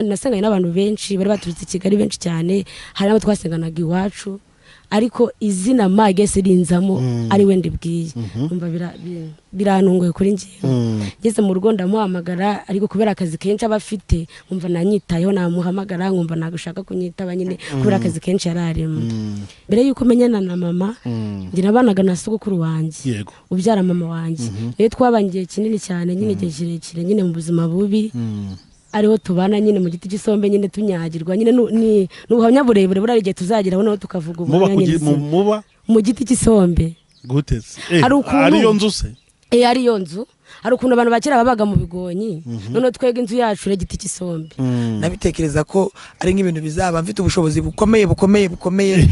Nasenganye n'abantu benshi bari baturutse i Kigali, benshi cyane. Hari n'abo twasenganaga iwacu, ariko izina Magese rinzamo ari we ndibwiye, numva birantunguye kuri njyewe. Ngeze mu rugo ndamuhamagara, ariko kubera akazi kenshi aba afite, nkumva nanyitayeho, namuhamagara nkumva ntabwo ashaka kunyitaba nyine, kubera akazi kenshi yari arimo. Mbere y'uko menyana na mama, njye nabanaga na sogokuru wanjye ubyara mama wanjye. Niyo twabanye igihe kinini cyane nyine, igihe kirekire nyine, mu buzima bubi, ariho tubana nyine mu giti cy'isombe nyine, tunyagirwa nyine. Ni ubuhamya burebure, buriya igihe tuzageraho naho tukavuga Muba ubuhamya nyine. Muba Mu giti cy'isombe. Gute se? Hari ukuntu- Ariyo nzu se? Eh, ariyo nzu. Hari ukuntu abantu ba kera babaga mu bigonyi, noneho twebwe inzu yacu ari igiti cy'isombe. Nabitekereza ko ari nk'ibintu bizaba mfite ubushobozi bukomeye, bukomeye, bukomeye,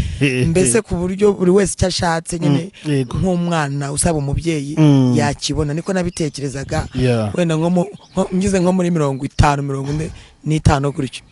mbese ku buryo buri wese icyo ashatse nyine, nk'umwana usaba umubyeyi, yakibona. Niko nabitekerezaga. Wenda nko ngeze nko muri 50, 45 gutyo.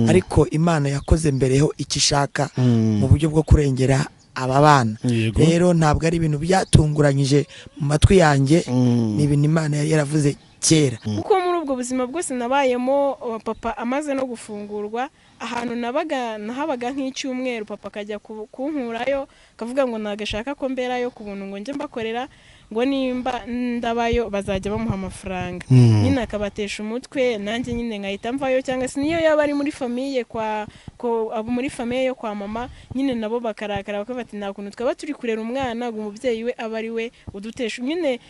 Ariko Imana yakoze mbereho icyo ishaka mu buryo bwo kurengera aba bana. Rero ntabwo ari ibintu byatunguranyije mu matwi yanjye, ni ibintu Imana yari yaravuze kera. Kuko muri ubwo buzima bwose nabayemo, papa amaze no gufungurwa, ahantu nabaga nahabaga nk'icyumweru, papa akajya kunkurayo, akavuga ngo ntabwo ashaka ko mberayo ku buntu, ngo njye mbakorera, ngo nimba ndabayo bazajya bamuha amafaranga. Nyine akabatesha umutwe, nanjye nyine nkahita mvayo. Cyangwa se niyo yaba ari muri famille kwa ko abo muri famille yo kwa mama nyine, nabo bakarakara, bakavuga bati: "Nta kuntu twaba turi kurera umwana ngo umubyeyi we abe ari we udutesha nyine."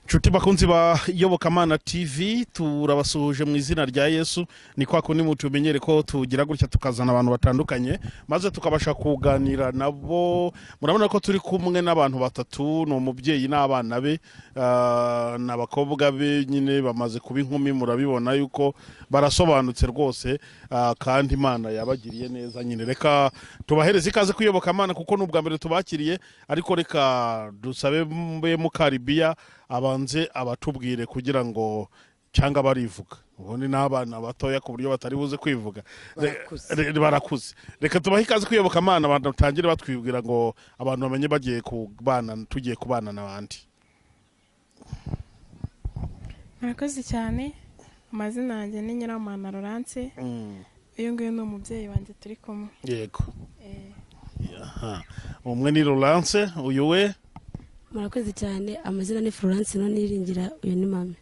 Nshuti bakunzi ba Iyobokamana TV, turabasuhuje mu izina rya Yesu. Ni kwa kundi mutumenyere ko tugira gutya tukazana abantu batandukanye, maze tukabasha kuganira nabo. Murabona ko turi kumwe n'abantu batatu: ni umubyeyi n'abana be, ni abakobwa be nyine bamaze kuba inkumi. Murabibona yuko barasobanutse rwose, kandi Imana yabagiriye neza nyine. Reka tubahereze ikaze ku Iyobokamana, kuko ni ubwa mbere tubakiriye. Ariko reka dusabe mbe Mukaribiya abanze abatubwire kugira ngo, cyangwa barivuga ubundi, n'abana batoya ku buryo batari buze kwivuga. Barakuze. Barakuze. Reka tubahe ikaze ku Iyobokamana, abantu batangire batwibwira ngo abantu bamenye bagiye kubana, tugiye kubana n'abandi. Murakoze cyane. Amazina yanjye ni Nyiramana Laurence. Uyu nguyu ni umubyeyi wanjye turi kumwe. Aha. Umwe ni Laurence, uyu we? Murakoze cyane. Amazina ni Florence Niringira, uyu ni mame.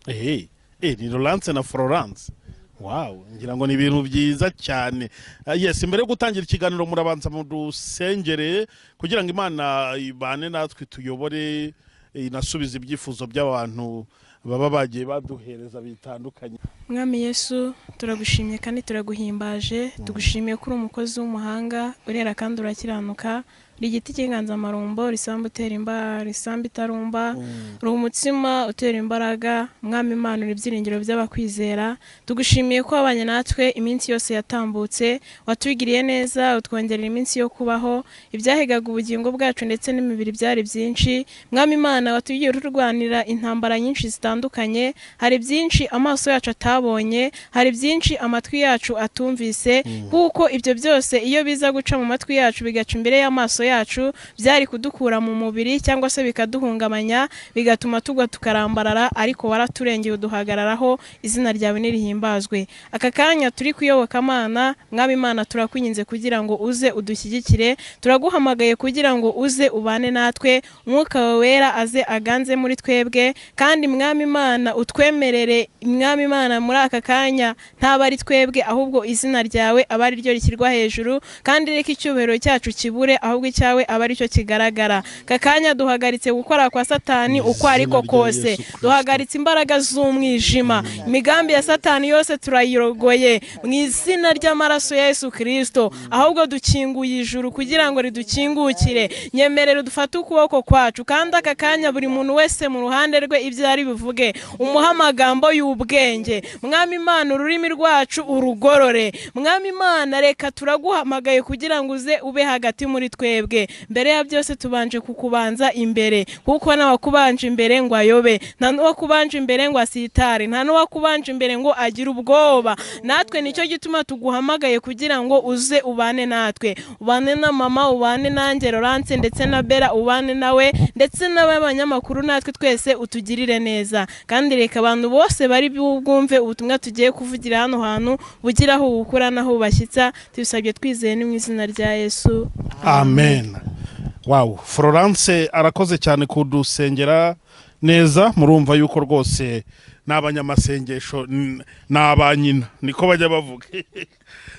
Ni Laurence na Florence. Wow, ngira ngo ni ibintu byiza cyane. Yes, mbere yo gutangira ikiganiro murabanza mudusengere kugira ngo Imana ibane natwe, tuyobore, inasubize ibyifuzo by'abantu baba bagiye baduhereza bitandukanye. Mwami Yesu, turagushimye kandi turaguhimbaje. Tugushimiye ko uri umukozi w'umuhanga, urera kandi urakiranuka, uri igiti cy'inganzamarumbo, risambu utera imbaraga, risambu itarumba, uri umutsima utera imbaraga. Mwami Imana, uri ibyiringiro by'abakwizera. Tugushimiye ko wabanye natwe iminsi yose yatambutse, watugiriye neza, utwongerera iminsi yo kubaho. Ibyahigaga ubugingo bwacu ndetse n'imibiri byari byinshi. Mwami Imana, watugiye ururwanira intambara nyinshi zitandukanye. Hari byinshi amaso yacu atabonye, hari byinshi amatwi yacu atumvise, kuko ibyo byose iyo biza guca mu matwi yacu, bigaca imbere y'amaso yacu, byari kudukura mu mubiri cyangwa se bikaduhungabanya, bigatuma tugwa tukarambarara. Ariko waraturengeye, uduhagararaho. Izina ryawe nirihimbazwe. Aka kanya turi ku Iyobokamana, Mwami Imana, turakwinginze kugira ngo uze udushyigikire. Turaguhamagaye kugira ngo uze ubane natwe, Umwuka wawe Wera aze aganze muri twebwe. Kandi Mwami Imana, utwemerere, Mwami Imana, muri aka kanya ntaba ari twebwe, ahubwo izina ryawe aba ari ryo rishyirwa hejuru, kandi reka icyubahiro cyacu kibure, ahubwo icyawe aba ari cyo kigaragara. Aka kanya duhagaritse gukora kwa Satani uko ariko Izina rya kose. Yesu Kristo. Duhagaritse imbaraga z'umwijima, imigambi ya Satani yose turayirogoye mu izina ry'amaraso ya Yesu Kirisito. Ahubwo dukinguye ijuru kugira ngo ridukingukire. Nyemerere dufate ukuboko kwacu, kandi aka kanya buri muntu wese mu ruhande rwe ibyo ari buvuge. avuge, umuhe amagambo y'ubwenge. Mwami Imana, ururimi rwacu urugorore. Mwami Imana, reka turaguhamagaye kugira ngo uze ube hagati muri twebwe. Mbere ya byose tubanje kukubanza imbere, kuko n'abakubanje imbere ngo ayobe, nta n'uwakubanje imbere ngo asitare, nta n'uwakubanje imbere ngo agire ubwoba. Natwe nicyo gituma tuguhamagaye kugira ngo uze ubane natwe, ubane na mama, ubane nanjye Laurence ndetse na Bella, ubane nawe ndetse n'abanyamakuru, natwe twese utugirire neza. Kandi reka abantu bose bari bwumve ubutumwa tugiye kuvugira hano hantu bugira aho bukura n'aho bubashyitsa. Tubisabye twizeye ni mu izina rya Yesu. Amen. Wow, Florence arakoze cyane kudusengera neza. Murumva yuko rwose ni abanyamasengesho, ni abanyina niko bajya bavuga.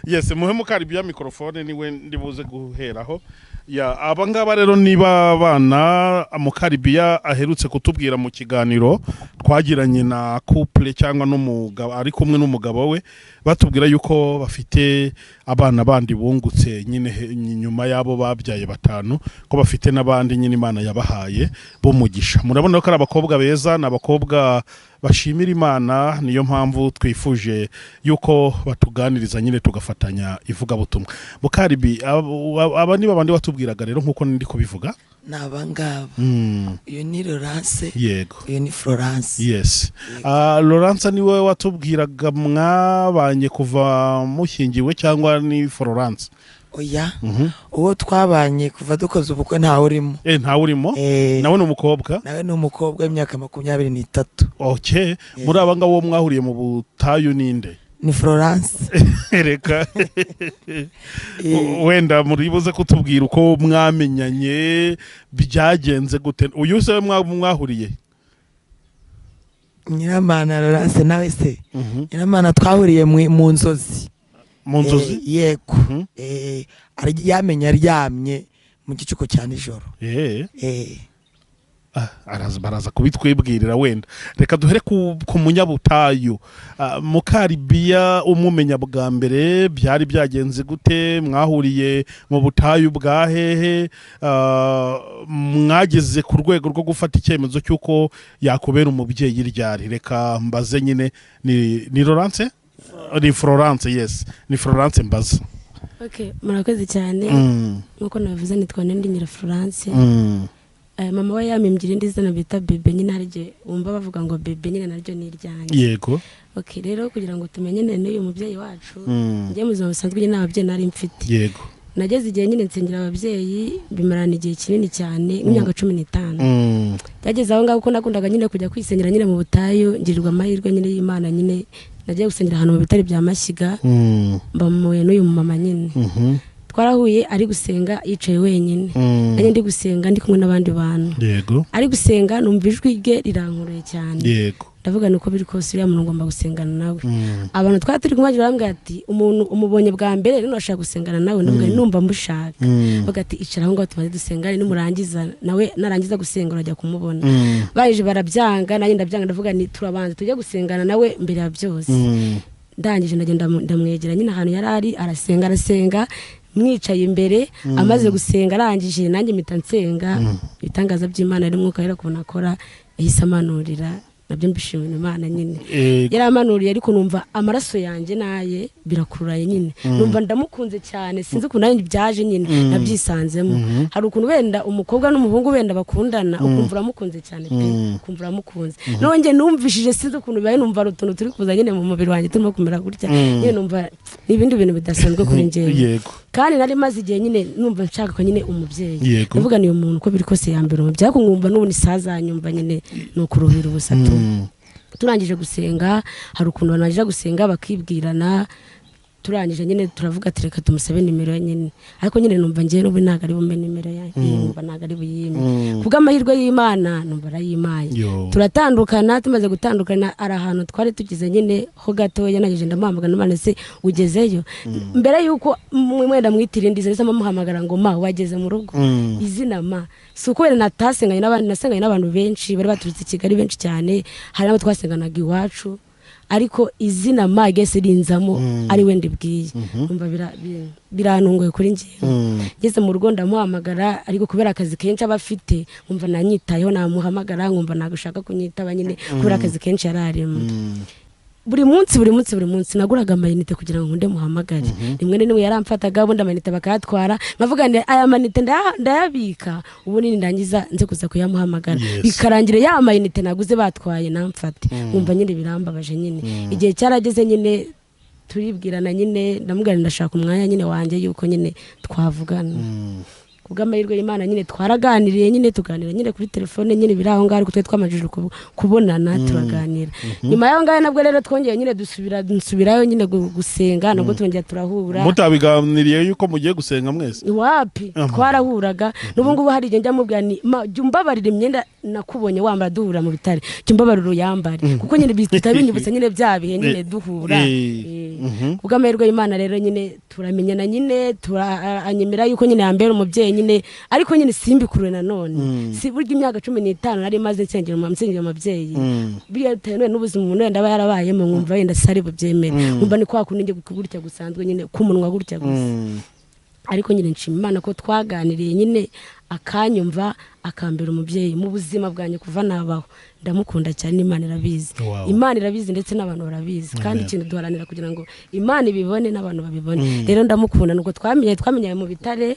Yes, muhe mukaribiya mikorofone, niwe ndibuze guheraho. Ya, aba ngaba rero niba abana mukaribiya aherutse kutubwira mu kiganiro twagiranye na couple cyangwa n'umugabo ari kumwe n'umugabo we, batubwira yuko bafite abana bandi bungutse nyine nyuma y'abo babyaye batanu, ko bafite n'abandi nyine Imana yabahaye b'umugisha. Murabona ko ari abakobwa beza, ni abakobwa bashimira Imana. Niyo mpamvu twifuje yuko batuganiriza nyine tugafatanya ivugabutumwa. Mukaribi, aba ni babandi watubwiraga rero nk'uko ndi kubivuga? Ni abangaba. Uyu ni Laurence. Uyu ni Florence. Yes. Laurence niwe watubwiraga mwabanye kuva mushyingiwe, cyangwa ni Florence? Oya, uwo twabanye kuva dukoze ubukwe ntawe urimo. Ntawe urimo. Nawe ni umukobwa? Nawe ni umukobwa w'imyaka 23. Okay, muri aba ngabo mwahuriye mu butayu ninde? Ni Florence. Reka wenda muribuze kutubwira uko mwamenyanye, byagenze gute. Uyu se mwahuriye? Nyiramana Laurence nawe se, Nyiramana twahuriye mu nzozi. Mu nzozi? Yego. Yamenye aryamye mu gicuku cya nijoro. Baraza kubitwibwirira. Wenda reka duhere ku munyabutayu. Mukaribiya, umumenya bwa mbere byari byagenze gute? Mwahuriye mu butayu bwa hehe? Mwageze ku rwego rwo gufata icyemezo cy'uko yakubera umubyeyi ryari? Reka mbaze nyine ni Laurence, ni Florence. Yes, ni Florence mbaza. Okay, murakoze cyane. Nk'uko nabivuze, nitwa Nindi Florence. Mama we yampimbye irindi zina bita Bebe. Nyine hari igihe wumva bavuga ngo Bebe, nyine naryo ni iryanjye. Okay, rero kugira ngo tumenyane n'uyu mubyeyi wacu, njye mu buzima busanzwe nyine nta babyeyi nari mfite. Nageze igihe nyine nsengera ababyeyi, bimarana igihe kinini cyane, nk'imyaka 15. Byageze aho ngaho kuko nakundaga nyine kujya kwisengera nyine mu butayu, ngirirwa amahirwe nyine y'Imana. Nyine nagiye gusengera ahantu mu bitare bya Mashyiga, mbamuye n'uyu mumama nyine. Twarahuye ari gusenga yicaye wenyine, nanjye ndi gusenga ndi kumwe n'abandi bantu. Ari gusenga numva ijwi rye rirankuruye cyane. Ndavuga ni uko biri kose uriya muntu ngomba gusengana nawe. Abantu twari turi kumwe barambwira ati: "Umuntu umubonye bwa mbere none urashaka gusengana nawe?" Ndavuga nti: "Numva mushaka." Bavuga ati: "Icara aho ngaho tumaze dusengane, nimurangiza nawe narangiza gusenga urajya kumubona." Baje barabyanga, nanjye ndabyanga. Ndavuga ni turabanza tujye gusengana nawe mbere ya byose. Ndangije ndagenda ndamwegera nyine ahantu yari ari, arasenga, arasenga mwicaye imbere. Amaze gusenga arangije, nanjye mpita nsenga. Ibitangaza by'Imana ari Mwuka Wera ukuntu akora, yahise amanurira, nabyo mbishimira Imana nyine. Yaramanuriye, ariko numva amaraso yanjye naye birakururaye nyine, numva ndamukunze cyane. Sinzi ukuntu nanjye byaje nyine, nabyisanzemo. Hari ukuntu wenda umukobwa n'umuhungu wenda bakundana, ukumva uramukunze cyane pe, ukumva uramukunze. Nongeye numvishije, sinzi ukuntu bibaye, numva hari utuntu turi kuza nyine mu mubiri wanjye turimo kumera gutya nyine, numva ni ibindi bintu bidasanzwe kuri njyewe. Kandi nari maze igihe nyine numva nshaka ko nyine umubyeyi. Ndavuga ni uyu muntu uko biri kose yambere umubyeyi, ariko nkumva n'ubundi sazanyumva nyine, ni ukuruhira ubusa tu. Turangije gusenga, hari ukuntu abantu baje gusenga bakibwirana. Turangije nyine turavuga ati: "Reka tumusabe nimero ye nyine." Ariko nyine numva ngewe n'ubu ntabwo ari bumpe nimero ye, numva ntabwo ari buyime. Kubw'amahirwe y'Imana numva arayimaye. Yo. Turatandukana. Tumaze gutandukana, ari ahantu twari tugize nyine ho gatoya, nageze ndamuhamagara: "None se ugezeyo?" Mbere y'uko mwenda mwitira indi zina, muhamagara ngo: "Ma, wageze mu rugo?" Izina ma si uko wenda natasenganye n'abandi, nasenganye n'abantu benshi bari baturutse i Kigali, benshi cyane. Hari n'abo twasenganaga iwacu. Ariko izina Magesi rinzamo ari we ndibwiye, numva birantunguye kuri njyewe. Ngeze mu rugo ndamuhamagara, ariko kubera akazi kenshi aba afite nkumva nanyitayeho, namuhamagara nkumva ntabwo ashaka kunyitaba nyine kubera akazi kenshi yari arimo. Buri munsi, buri munsi, buri munsi naguraga amayinite kugira ngo nkunde muhamagare. Rimwe na rimwe yaramfataga, ubundi amayinite bakayatwara, nkavuga nti aya mayinite ndayabika, ubundi nindangiza nze kuza kuyamuhamagara. Bikarangira ya mayinite naguze batwaye, namfate, nkumva nyine birambabaje nyine. Igihe cyarageze nyine turibwirana nyine, ndamubwira nti ndashaka umwanya nyine wanjye yuko nyine twavugana. Kubw'amahirwe y'Imana nyine twaraganiriye nyine, tuganira nyine kuri telefone nyine biri aho ngaho, ariko twari twamajije kubonana, turaganira. Nyuma y'aho ngaho nabwo rero twongeye nyine dusubira, nsubirayo nyine gusenga, nabwo twongera turahura. Mutabiganiriye yuko mugiye gusenga mwese? Wapi. Twarahuraga. N'ubu ngubu hari igihe njya mubwira ni ma jya umbabarira imyenda nakubonye wambara duhura mu bitare, jya umbabarira uyambare, kuko nyine bihita binyibutsa nyine bya bihe nyine duhura. Kubw'amahirwe y'Imana rero nyine turamenyana nyine, anyemera yuko nyine yambera umubyeyi nyine, ariko nyine simbikurure nanone. Si burya imyaka 15 nari maze nsengera umubyeyi, buriya bitewe none n'ubuzima umuntu wenda aba yarabayemo, nkumva wenda sari bubyemere, nkumva ni kwa kundi njye gutya gusanzwe nyine k'umunwa gutya gusa. Ariko nyine nshima Imana ko twaganiriye nyine akanyumva, akambera umubyeyi mu buzima bwanjye kuva nabaho. Ndamukunda cyane, Imana irabizi. Imana irabizi ndetse n'abantu barabizi kandi. Amen. Ikintu duharanira kugira ngo Imana ibibone n'abantu babibone. Rero ndamukunda. Nuko twamenye mu bitare,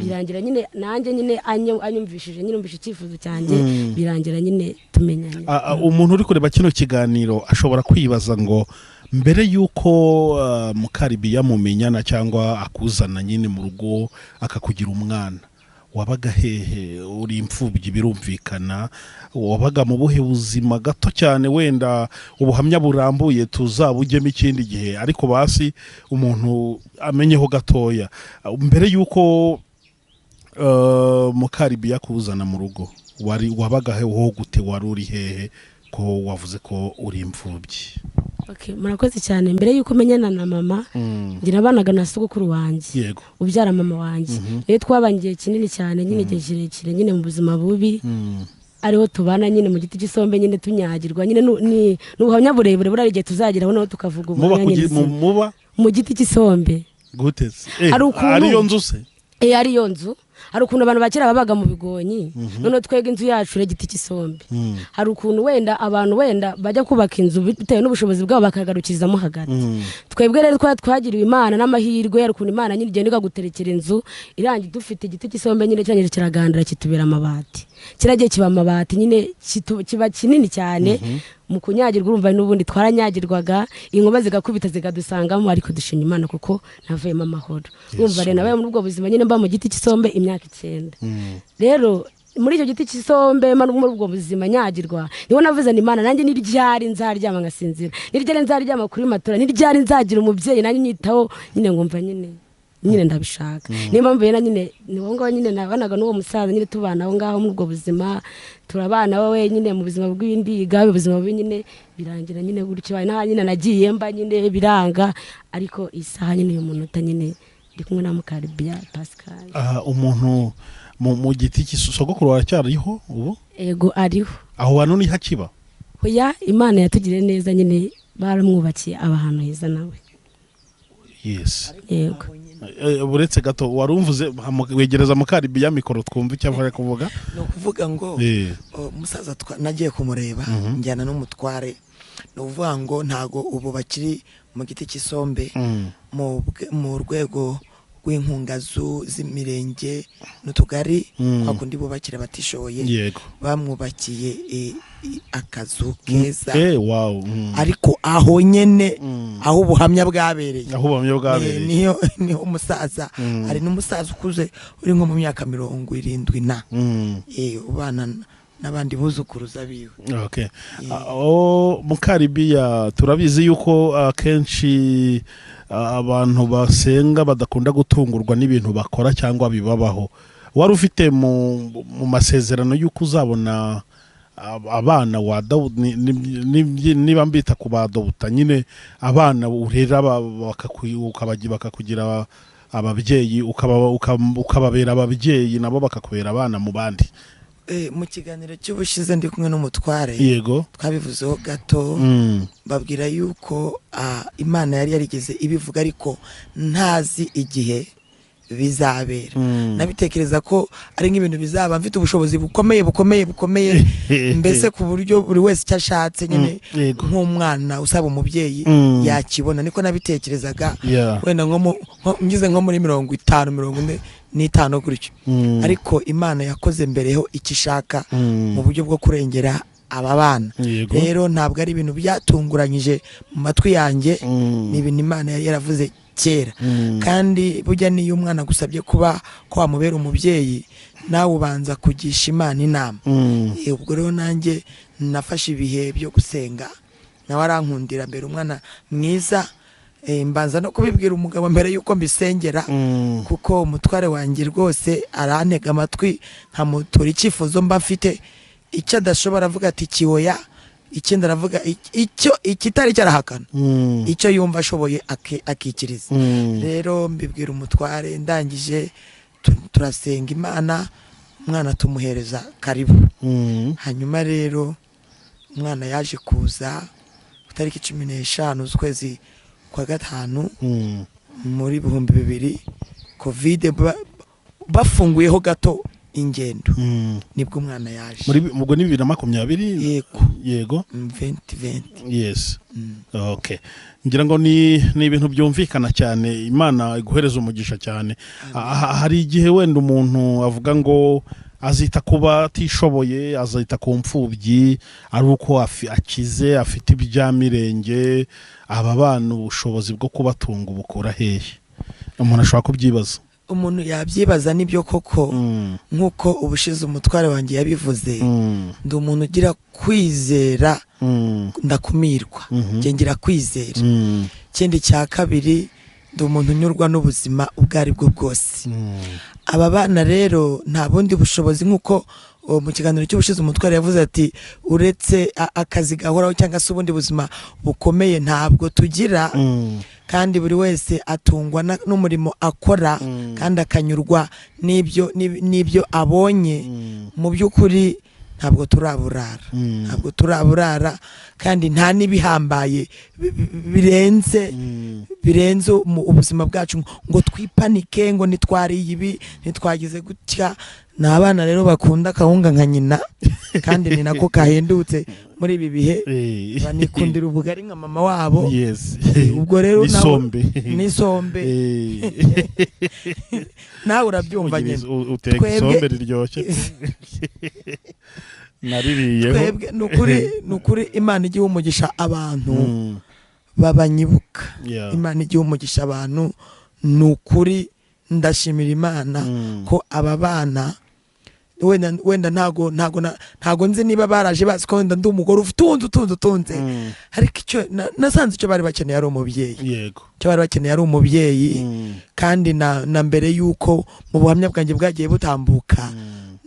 birangira nyine nanjye nyine anyumvishije nyine, umvishe icyifuzo cyanjye, birangira nyine tumenyanye. Umuntu uri kureba kino kiganiro ashobora kwibaza ngo mbere y'uko Mukaribiya mumenyana cyangwa akuzana nyine mu rugo akakugira umwana, wabaga hehe? Uri imfubyi birumvikana, wabaga mu buhe buzima? Gato cyane, wenda ubuhamya burambuye tuzabujyemo ikindi gihe, ariko basi umuntu amenyeho gatoya mbere y'uko Mukaribiya akuzana mu rugo, wari wabaga he ho gute? Wari uri hehe ko wavuze ko uri imfubyi? Okay, murakoze cyane. Mbere y'uko menyana na mama, ngira abanaga na sogokuru wanjye ubyara mama wanjye. Rero twabanye igihe kinini cyane nyine, igihe kirekire nyine mu buzima bubi, ariho tubana nyine mu giti cy'isombe nyine, tunyagirwa nyine. Ni ubuhamya burebure, buriya igihe tuzageraho naho tukavuga Muba ubuhamya nyine. Muba Mu giti cy'isombe. Gute se? Hari ukuntu- Ariyo nzu se? Eh, ariyo nzu. Hari ukuntu abantu ba kera babaga mu bigonyi, noneho twebwe inzu yacu igiti cy'isombe. Hari ukuntu wenda abantu wenda bajya kubaka inzu bitewe n'ubushobozi bwabo bakagarukirizamo hagati. Twebwe rero twagiriwe Imana n'amahirwe, hari ukuntu Imana nyine igenda ikaguterekera inzu irangiye. Dufite igiti cy'isombe nyine, cyangije kiragandara kitubera amabati, kiragiye kiba amabati nyine, kiba kinini cyane. Mu kunyagirwa urumva n'ubundi twaranyagirwaga, inkuba zigakubita zikadusangamo, ariko dushima Imana kuko navuyemo amahoro. Urumva rero nabaye muri ubwo buzima nyine, mba mu giti cy'isombe imyaka 9. Rero muri icyo giti cy'isombe mba muri ubwo buzima nyagirwa, niho navuze ni Imana nanjye ni ryari nzaryama ngasinzira, ni ryari nzaryama kuri matora, ni ryari nzagira umubyeyi nanjye nyitaho nyine, ngumva nyine ndabishaka. Niyo mpamvu rero nyine ni wowe ngaho nyine nabanaga n'uwo musaza nyine, tubana aho ngaho muri ubwo buzima, turabana wowe nyine mu buzima bw'indiga, ubuzima bubi nyine, birangira nyine gutyo. Nta nyine nagiye mba nyine biranga, ariko isaha nyine uyu munota nyine ndi kumwe na Mukaribiya Pascal. Aha, umuntu mu giti cy'isogokuru aracyariho ubu? Ego, ariho. Aho hantu ni hakiba? Hoya, Imana yatugiriye neza nyine, baramwubakiye aba ahantu heza nawe. Yego. Uretse gato warumvuze, wegereza Mukaribiya mikoro twumve icyo avuga kuvuga. Ni ukuvuga ngo umusaza nagiye kumureba, njyana n'umutware. Ni ukuvuga ngo ntago ubu bakiri mu giti cy'isombe. Mu rwego rw'inkunga z'imirenge n'utugari, kwa kundi bubakira abatishoboye, bamwubakiye akazu keza. Wow. Ariko aho nyene aho ubuhamya bwabereye, aho ubuhamya bwabereye, niho umusaza, hari n'umusaza ukuze uri nko mu myaka 70 na ubana n'abandi buzukuruza biwe. Okay. Oh, Mukaribiya, turabizi yuko akenshi abantu basenga badakunda gutungurwa n'ibintu bakora cyangwa bibabaho. Wari ufite mu masezerano yuko uzabona abana wa Dawudi, niba mbita ku badobuta nyine, abana urera bakakugira ababyeyi, ukababera ababyeyi nabo bakakubera abana mu bandi. Mu kiganiro cy'ubushize ndi kumwe n'umutware, yego, twabivuzeho gato, babwira yuko Imana yari yarigeze ibivuga ariko ntazi igihe bizabera. Nabitekereza ko ari nk'ibintu bizaba mfite ubushobozi bukomeye bukomeye bukomeye, mbese ku buryo buri wese icyo ashatse nyine nk'umwana usaba umubyeyi yakibona, niko nabitekerezaga. Wenda ngize nko muri 50 45 gutyo, ariko Imana yakoze mbereho icyo ishaka mu buryo bwo kurengera aba bana. Rero ntabwo ari ibintu byatunguranyije mu matwi yanjye, ni ibintu Imana yari yaravuze kera. Kandi burya niyo umwana agusabye kuba ko wamubera umubyeyi, nawe ubanza kugisha Imana inama. Ubwo rero nanjye nafashe ibihe byo gusenga, nawe arankundira mbere umwana mwiza. Mbanza no kubibwira umugabo mbere yuko mbisengera, kuko umutware wanjye rwose arantega amatwi nkamutura icyifuzo mba mfite, icyo adashobora avuga ati kiwoya, ikindi aravuga icyo ikitari cyarahakana, icyo yumva ashoboye akikiriza. Rero mbibwira umutware, ndangije turasenga Imana, umwana tumuhereza karibu. Hanyuma rero umwana yaje kuza ku tariki 15 z'ukwezi kwa 5 muri 2000, Covid bafunguyeho gato ingendo, nibwo umwana yaje. Muri ubwo ni 2020? Yego. Yego. 2020. Yes. Okay, ngira ngo ni ibintu byumvikana cyane. Imana iguhereza umugisha cyane. Hari igihe wenda umuntu avuga ngo azita kuba atishoboye, azita ku mfubyi ari uko akize, afite ibyamirenge. Aba bana ubushobozi bwo kubatunga ubukura hehe? Umuntu ashobora kubyibaza. Umuntu yabyibaza nibyo koko, nkuko ubushize umutware wanjye yabivuze, ndi umuntu ugira kwizera, ndakumirwa, njye ngira kwizera. Ikindi cya kabiri, ndi umuntu unyurwa n'ubuzima ubwo ari bwo bwose. Aba bana rero nta bundi bushobozi, nkuko mu kiganiro cy'ubushize umutware yavuze ati uretse akazi gahoraho cyangwa se ubundi buzima bukomeye ntabwo tugira, kandi buri wese atungwa n'umurimo akora, kandi akanyurwa n'ibyo abonye. Mu by'ukuri ntabwo turaburara, ntabwo turaburara, kandi nta n'ibihambaye birenze ubuzima bwacu ngo twipanike ngo nitwariye ibi, nitwagize gutya. Ni abana rero bakunda akawunga nka nyina, kandi ni nako kahendutse muri ibi bihe, banikundira ubugari nka mama wabo. Ubwo rero n'isombe nawe urabyumva nyine, uteka isombe riryoshye naririyeho. Twebwe nukuri Imana igihe umugisha abantu babanyibuka. Imana igihe umugisha abantu, nukuri ndashimira Imana ko aba bana wenda ntago nzi niba baraje bazi ko wenda ndi umugore utunze, ariko icyo nasanze icyo bari bakeneye ari umubyeyi. Yego, icyo bari bakeneye ari umubyeyi. Kandi na mbere yuko mu buhamya bwanjye bwagiye butambuka,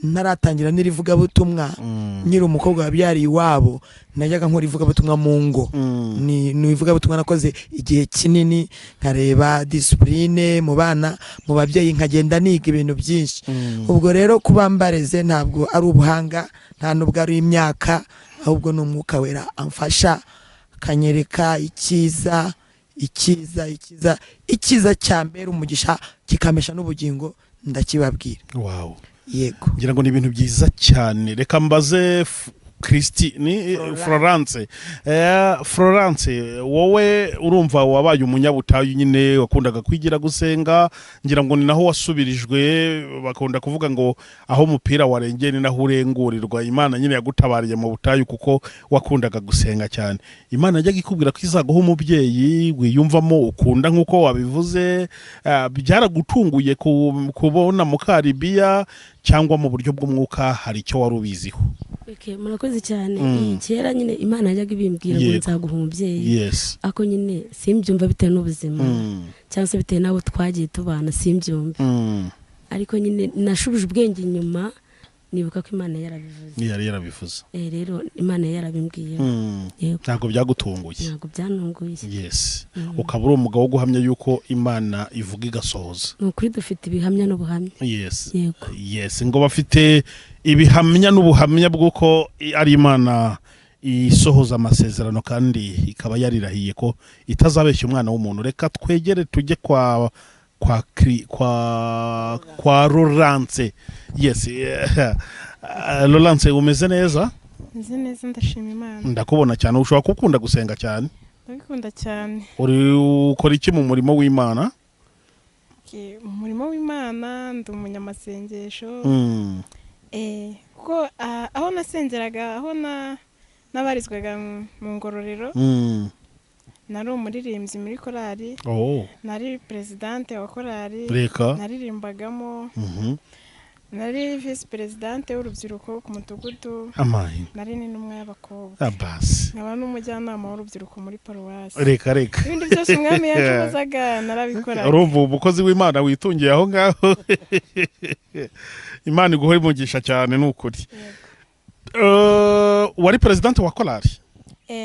ntaratangira n'irivugabutumwa, nyiri umukobwa wabyariye iwabo, najyaga nkora ivugabutumwa mu ngo. Ni ivugabutumwa nakoze igihe kinini, nkareba discipline mu bana, mu babyeyi, nkagenda niga ibintu byinshi. Ubwo rero kuba mbareze ntabwo ari ubuhanga, nta nubwo ari imyaka, ahubwo ni umwuka wera amfasha akanyereka icyiza, icyiza, icyiza, icyiza cyambera umugisha kikamesha n'ubugingo, ndakibabwira. Wow. Yego, ngira ngo ni ibintu byiza cyane. Reka mbaze Christi ni Florence. Florence, wowe urumva wabaye umunyabutayu nyine, wakundaga kwigira gusenga, ngira ngo ni naho wasubirijwe. Bakunda kuvuga ngo aho umupira warengeye ni naho urengurirwa. Imana nyine yagutabariye mu butayu kuko wakundaga gusenga cyane. Imana yajyaga ikubwira ko izaguha umubyeyi wiyumvamo ukunda nkuko wabivuze. Byaragutunguye kubona Mukaribiya, cyangwa mu buryo bw'umwuka hari icyo wari ubiziho? Okay, murakoze cyane. Kera nyine Imana yajyaga ibimbwira ngo nzaguha umubyeyi. Yes. Ako nyine simbyumva bitewe n'ubuzima cyangwa se bitewe n'abo twagiye tubana, simbyumva. Ariko nyine nashubije ubwenge inyuma, Nibuka ko Imana yarabivuze. Yari yarabivuze. Rero Imana yarabimbwiye. Ntabwo byagutunguye. Ntabwo byantunguye. Yes. Ukaba uri umugabo wo guhamya yuko Imana ivuga igasohoza. Ni ukuri dufite ibihamya n'ubuhamya. Yes. Yego. Yes, ngo bafite ibihamya n'ubuhamya bw'uko ari Imana isohoza amasezerano kandi ikaba yarirahiye ko itazabeshya umwana w'umuntu. Reka twegere tujye kwa kwa kwa kwa Laurence. Yes. Laurence, umeze neza? Meze neza, ndashima Imana. Ndakubona cyane, ushobora gukunda gusenga cyane. Ndabikunda cyane. Uri ukora iki mu murimo w'Imana? Mu murimo w'Imana ndi umunyamasengesho. Kuko aho nasengeraga, aho nabarizwaga mu ngororero, nari umuririmbyi muri korali. Nari presidente wa korali. Naririmbagamo. Nari vice presidente w'urubyiruko ku mudugudu. Nari n'intumwa y'abakobwa. Nkaba n'umujyanama w'urubyiruko muri paruwasi. Reka reka. Ibindi byose umwami yanshobozaga narabikoraga. Urumva umukozi w'Imana witungiye aho ngaho. Imana iguhe umugisha cyane ni ukuri. Wari presidente wa korali?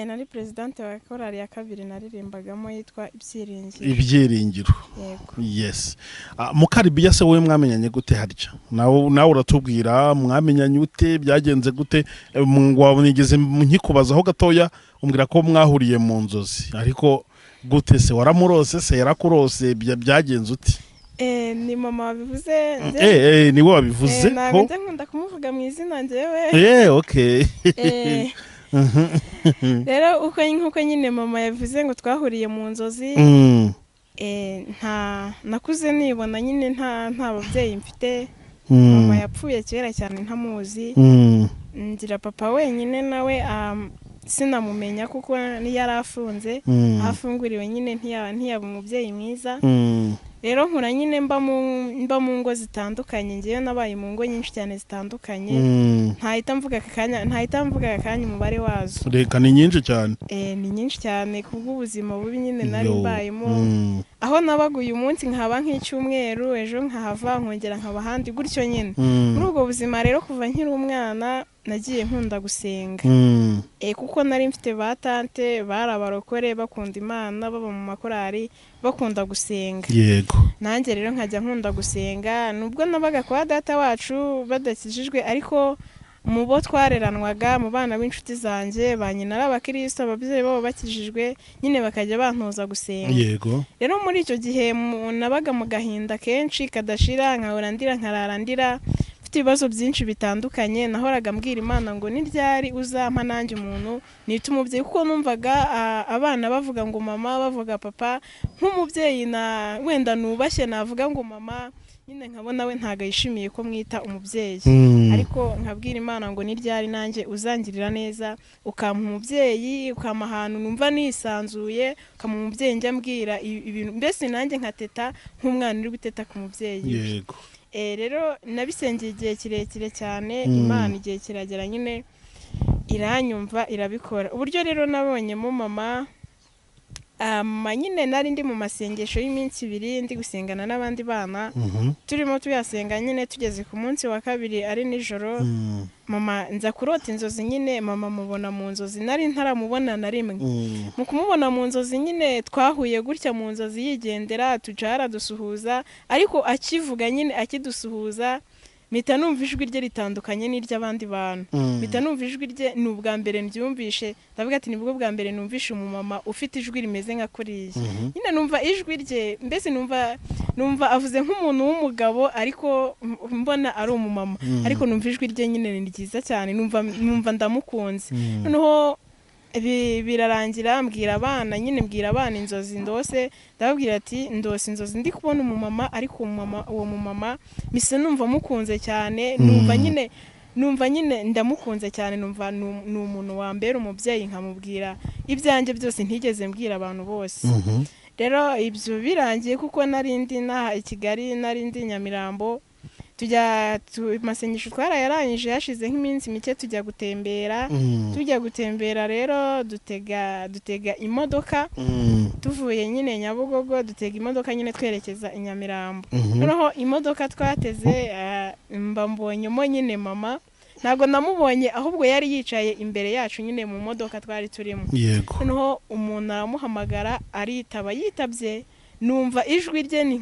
Nari presidente wa korali ya kabiri naririmbagamo yitwa Ibyiringiro. Ibyiringiro. Yego. Yes. Mukaribiya se wowe mwamenyanye gute harya? Nawe uratubwira mwamenyanye ute, byagenze gute? Nigeze nkikubazaho gatoya umbwira ko mwahuriye mu nzozi. Ariko gute se, waramurose se, yarakurose, byagenze ute? Ni mama wabivuze. Ni we wabivuze. Ntabwo njya nkunda kumuvuga mu izina njyewe. Okay. Rero uko nkuko nyine mama yavuze ngo twahuriye mu nzozi, nta nakuze nibona nyine nta babyeyi mfite. Mama yapfuye kera cyane ntamuzi. Ngira papa wenyine nawe sinamumenya kuko yari afunze, afunguriwe nyine ntiyaba umubyeyi mwiza. Rero nkura nyine mba mu ngo zitandukanye, ngewe nabaye mu ngo nyinshi cyane zitandukanye. Ntahita mvuga akanya umubare wazo. Reka ni nyinshi cyane. Ni nyinshi cyane kubw'ubuzima bubi nyine nari mbayemo. Aho nabaga uyu munsi nkaba nk'icyumweru, ejo nkahava nkongera nkaba ahandi gutyo nyine. Muri ubwo buzima rero kuva nkiri umwana nagiye nkunda gusenga. Kuko nari mfite ba tante bari abarokore bakunda Imana, baba mu makorari bakunda gusenga. Yego. Nanjye rero nkajya nkunda gusenga nubwo nabaga kwa data wacu badakijijwe, ariko mu bo twareranwaga mu bana b'inshuti zanjye ba nyina ari abakristo, ababyeyi babo bakijijwe nyine bakajya bantoza gusenga. Yego. Rero muri icyo gihe nabaga mu gahinda kenshi kadashira, nkahora ndira nkarara ndira, mfite ibibazo byinshi bitandukanye. Nahoraga mbwira Imana ngo ni ryari uzampa nanjye umuntu nita umubyeyi, kuko numvaga abana bavuga ngo mama, bavuga papa, nk'umubyeyi na wenda nubashye navuga ngo mama, nyine nkabona we ntago yishimiye ko mwita umubyeyi. Ariko nkabwira Imana ngo ni ryari nanjye uzangirira neza, ukampa umubyeyi, ukampa ahantu numva nisanzuye, ukampa umubyeyi njya mbwira ibintu mbese nanjye nkateta nk'umwana uri guteta ku mubyeyi. Yego. Rero nabisengeye igihe kirekire cyane, Imana igihe kiragera nyine iranyumva irabikora. Uburyo rero nabonyemo mama, nyine nari ndi mu masengesho y'iminsi ibiri ndi gusengana n'abandi bana, turimo tuyasenga nyine, tugeze ku munsi wa kabiri ari nijoro, mama nza kurota inzozi nyine, mama mubona mu nzozi nari ntaramubona na rimwe. Mu kumubona mu nzozi nyine twahuye gutya mu nzozi yigendera, tujara dusuhuza, ariko akivuga nyine akidusuhuza mpita numva ijwi rye ritandukanye n'iry'abandi bantu. Mpita numva ijwi rye, ni ubwa mbere mbyumvishe, ndavuga ati nibwo bwa mbere numvishe umumama ufite ijwi rimeze nka kuriya. Nyine numva ijwi rye, mbese numva avuze nk'umuntu w'umugabo ariko mbona ari umumama, ariko numva ijwi rye nyine ni ryiza cyane, numva ndamukunze. Noneho birarangira mbwira abana nyine, mbwira abana inzozi ndose, ndababwira ati ndose inzozi ndi kubona umumama, ariko uwo mumama mise numva mukunze cyane, numva nyine ndamukunze cyane, numva ni umuntu wa mbere umubyeyi, nkamubwira ibyanjye byose ntigeze mbwira abantu bose. Rero ibyo birangiye kuko nari ndi naha i Kigali, nari ndi Nyamirambo, Tujya amasengesho twarayarangije yashize nk'iminsi mike tujya gutembera. Tujya gutembera rero dutega imodoka tuvuye nyine Nyabugogo, dutega imodoka nyine twerekeza i Nyamirambo. Noneho imodoka twateze mba mbonyemo nyine mama, ntabwo namubonye ahubwo yari yicaye imbere yacu nyine mu modoka twari turimo. Noneho umuntu aramuhamagara aritaba, yitabye numva ijwi rye ni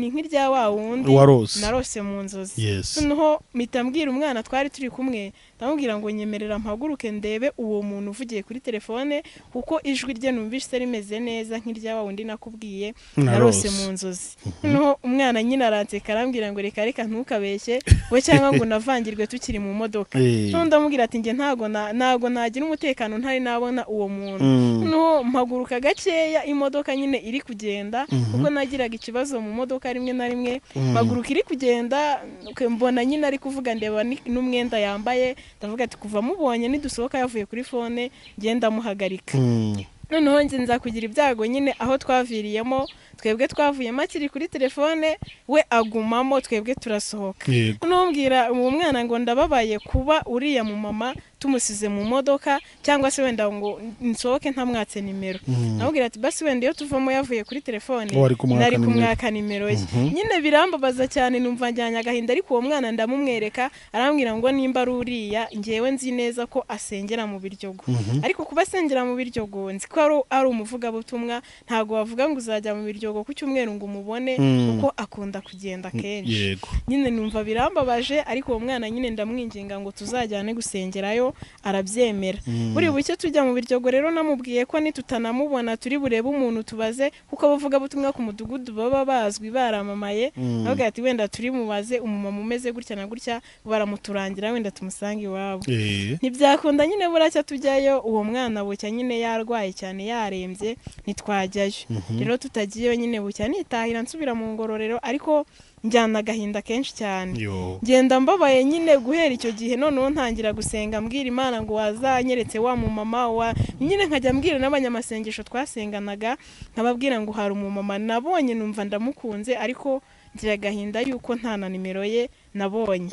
nk'irya wa wundi narose mu nzozi. Noneho mpita mbwira umwana twari turi kumwe, ndamubwira ngo nyemerera mpaguruke ndebe uwo muntu uvugiye kuri telefone, kuko ijwi rye numvise rimeze neza nk'irya wa wundi nakubwiye narose mu nzozi. Noneho umwana nyine aranseka arambwira ngo reka reka ntukabeshye we cyangwa ngo navangirwe tukiri mu modoka. Noneho ndamubwira ati njye ntago nagira umutekano ntari nabona uwo muntu. Noneho mpaguruka gakeya imodoka nyine iri kugenda, kuko nagiraga ikibazo mu modoka rimwe na rimwe, mpaguruka iri kugenda mbona nyine ari kuvuga, ndeba n'umwenda yambaye, ndavuga ati kuva mubonye nidusohoka yavuye kuri fone ngenda muhagarika. Noneho nze nza kugira ibyago nyine aho twaviriyemo, twebwe twavuyemo akiri kuri telefone we agumamo, twebwe turasohoka. Numbwira uwo mwana ngo ndababaye kuba uriya mu mama tumusize mu modoka, cyangwa se wenda ngo nsohoke ntamwatse nimero. Namubwira ati basi wenda iyo tuvamo yavuye kuri telefone nari kumwaka nimero ye. Nyine birambabaza cyane numva njyanye agahinda, ariko uwo mwana ndamumwereka arambwira ngo nimba ari uriya ngewe nzi neza ko asengera mu Biryogo. Ariko kuba asengera mu Biryogo nzi ko ari umuvugabutumwa, ntago wavuga ngo uzajya mu Biryogo ku cyumweru ngo umubone, kuko akunda kugenda kenshi. Nyine numva birambabaje, ariko uwo mwana nyine ndamwinginga ngo tuzajyane gusengerayo, arabyemera. Buri buke tujya mu Biryogo rero namubwiye ko nitutanamubona turi burebe umuntu tubaze, kuko abavuga butumwa ku mudugudu baba bazwi baramamaye. Avuga ati wenda turi mubaze umumama umeze gutya na gutya, baramuturangira wenda tumusange iwabo. Ntibyakunda nyine buracya tujyayo, uwo mwana bucya nyine yarwaye cyane yarembye ntitwajyayo. Rero tutagiyeyo nyine bucya nitahira nsubira mu ngororero, ariko njyana agahinda kenshi cyane. Ngenda mbabaye nyine guhera icyo gihe. Noneho ntangira gusenga mbwira Imana ngo wazanyeretse wa mumama wa nyine, nkajya mbwira n'abanyamasengesho twasenganaga nkababwira ngo hari umumama nabonye numva ndamukunze, ariko ngira agahinda yuko nta na nimero ye nabonye.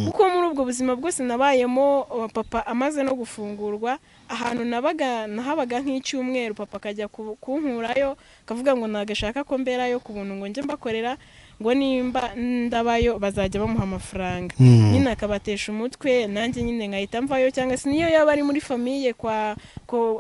Kuko muri ubwo buzima bwose nabayemo, papa amaze no gufungurwa, ahantu nabaga nahabaga nk'icyumweru, papa akajya kunkurayo akavuga ngo nagashaka ko mberayo ku buntu ngo njye mbakorera, ngo nimba ndabayo bazajya bamuha amafaranga. Nyine akabatesha umutwe, nanjye nyine nkahita mvayo, cyangwa se niyo yaba ari muri famille kwa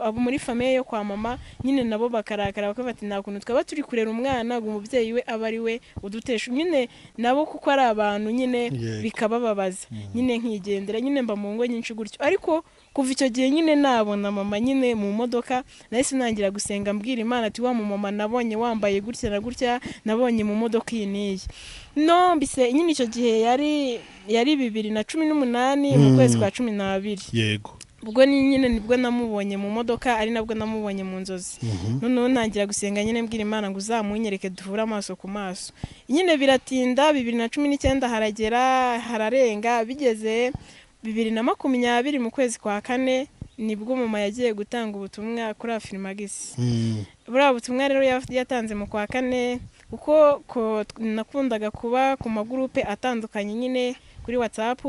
abo muri famille yo kwa mama nyine nabo bakarakara bakavuga ati nta kuntu twaba turi kurera umwana ngo umubyeyi we aba ari we udutesha nyine, nabo kuko ari abantu nyine bikabababaza. Nyine nkigendera nyine mba mu ngo nyinshi gutyo. Ariko kuva icyo gihe nyine nabona mama nyine mu modoka, nahise nangira gusenga mbwira Imana ati wa mama nabonye wambaye gutya na gutya, nabonye mu modoka iyi n'iyi. No mbise nyine icyo gihe yari 2018 mu kwezi kwa 12. Yego. Ubwo ni nyine nibwo namubonye mu modoka, ari nabwo namubonye mu nzozi. Noneho ntangira gusenga nyine mbwira Imana ngo uzamunyereke duhure amaso ku maso. Nyine biratinda 2019 haragera hararenga, bigeze 2020 mu kwezi kwa 4 nibwo mama yagiye gutanga ubutumwa kuri Afrimagisi. Buriya butumwa rero yatanze mu kwa 4, kuko nakundaga kuba ku magurupe atandukanye nyine kuri WhatsApp.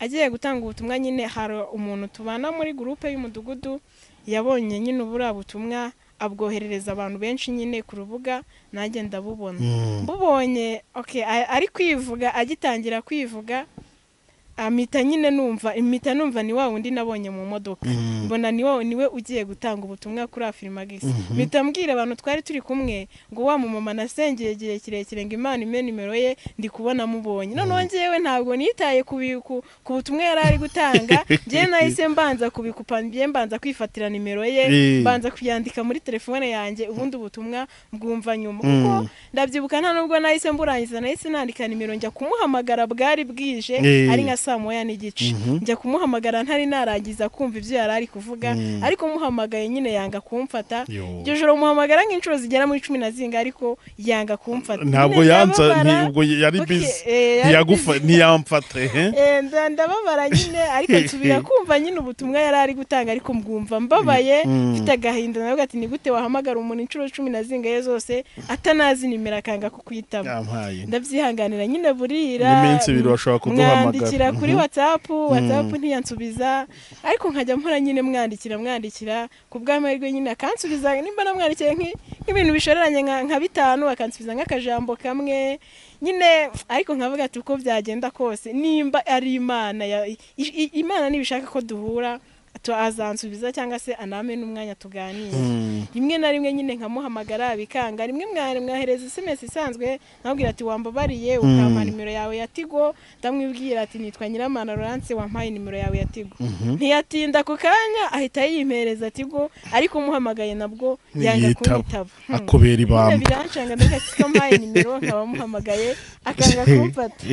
Agiye gutanga ubutumwa nyine hari umuntu tubana muri gurupe y'umudugudu yabonye nyine ubura butumwa abwoherereza abantu benshi nyine ku rubuga, nanjye ndabubona. Mbubonye okay, ari kwivuga, agitangira kwivuga amita nyine numva imita numva ni wa wundi nabonye mu modoka. Mbona ni wa niwe ugiye gutanga ubutumwa kuri Afrimagisi. Mpita mbwira abantu twari turi kumwe ngo wa mumama nasengeye igihe kirekire ngo Imana ime nimero ye ndi kubona mubonye. Noneho njyewe ntabwo nitaye ku butumwa yari ari gutanga, njye nahise mbanza kubikupa, njye mbanza kwifatira nimero ye, mbanza kuyandika muri telefone yanjye, ubundi ubutumwa mbwumva nyuma. Kuko ndabyibuka nta nubwo nahise mburangiza, nahise nandika nimero njya kumuhamagara bwari bwije ari nka saa 1:30, njya kumuhamagara ntari narangiza kumva ibyo yari ari kuvuga, ariko muhamagaye nyine yanga kumfata. Iryo joro muhamagara nk'inshuro zigera muri 10 na zinga, ariko yanga kumfata. Ntabwo yanza, ubwo yari busy, ntiyamfata. Ndababara nyine, ariko nsubira kumva nyine ubutumwa yari ari gutanga, ariko mbwumva mbabaye mfite agahinda. Nawe ati ni gute wahamagara umuntu inshuro 10 na zingaye zose atanazi nimero akanga kukwitaba? Ndabyihanganira nyine burira iminsi ibiri bashobora kuduhamagara. Mwandikira kuri WhatsApp, WhatsApp ntiyansubiza, ariko nkajya mpora nyine mwandikira ku bw'amahirwe nyine akansubiza. Nimba namwandikiye nk'ibintu bishoreranye nka 5 akansubiza nk'akajambo kamwe nyine, ariko nkavuga ati uko byagenda kose nimba ari Imana, Imana nibishaka ko duhura azansubiza cyangwa se aname n'umwanya tuganire. Rimwe na rimwe nyine nkamuhamagara bikanga, rimwe mwahereza SMS isanzwe nkabwira ati wambabariye ukampa nimero yawe ya Tigo, ndamwibwira ati nitwa Nyiramana Laurence wampaye nimero yawe ya Tigo. Ntiyatinda ku kanya ahita yimpereza Tigo, ariko muhamagaye nabwo yanga kunyitaba, akubera ibamba. Birancanga ndagasika mpaye nimero nkabamuhamagaye akanga kumfata.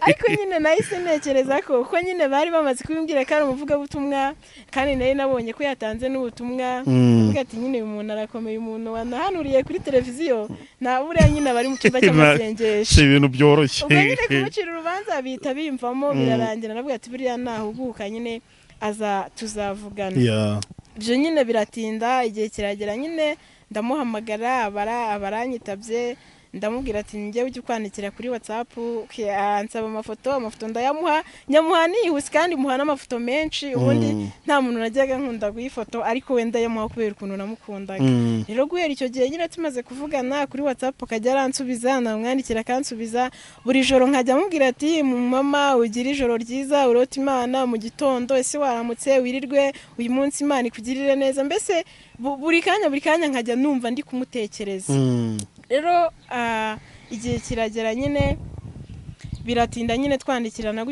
Ariko nyine nahise ntekereza ko kuko nyine bari bamaze kubimbwira ko ari umuvugabutumwa, kandi nari nabonye ko yatanze n'ubutumwa, avuga ati nyine uyu muntu arakomeye, umuntu wanahanuriye kuri televiziyo na buriya nyine abari mu cyumba cy'amasengesho, si ibintu byoroshye. Ubwo nyine kumucira urubanza bihita bimvamo birarangira, navuga ati buriya nahuguka nyine aza tuzavugana. Ibyo nyine biratinda, igihe kiragera nyine ndamuhamagara abaranyitabye, ndamubwira ati njye ujye kwandikira kuri WhatsApp, ansaba amafoto ndayamuha, nyamuha nihuse kandi muha n'amafoto menshi. Ubundi nta muntu najyaga nkunda guyifoto, ariko wenda yamuha kubera ukuntu namukundaga. Rero guhera icyo gihe nyine tumaze kuvugana kuri WhatsApp akajya aransubiza, namwandikira akansubiza. Buri joro nkajya amubwira ati mama ugire ijoro ryiza, urote Imana mu gitondo, ese waramutse wirirwe, uyu munsi Imana ikugirire neza. Mbese buri kanya nkajya numva ndi kumutekereza. Rero igihe kiragera nyine biratinda nyine twandikirana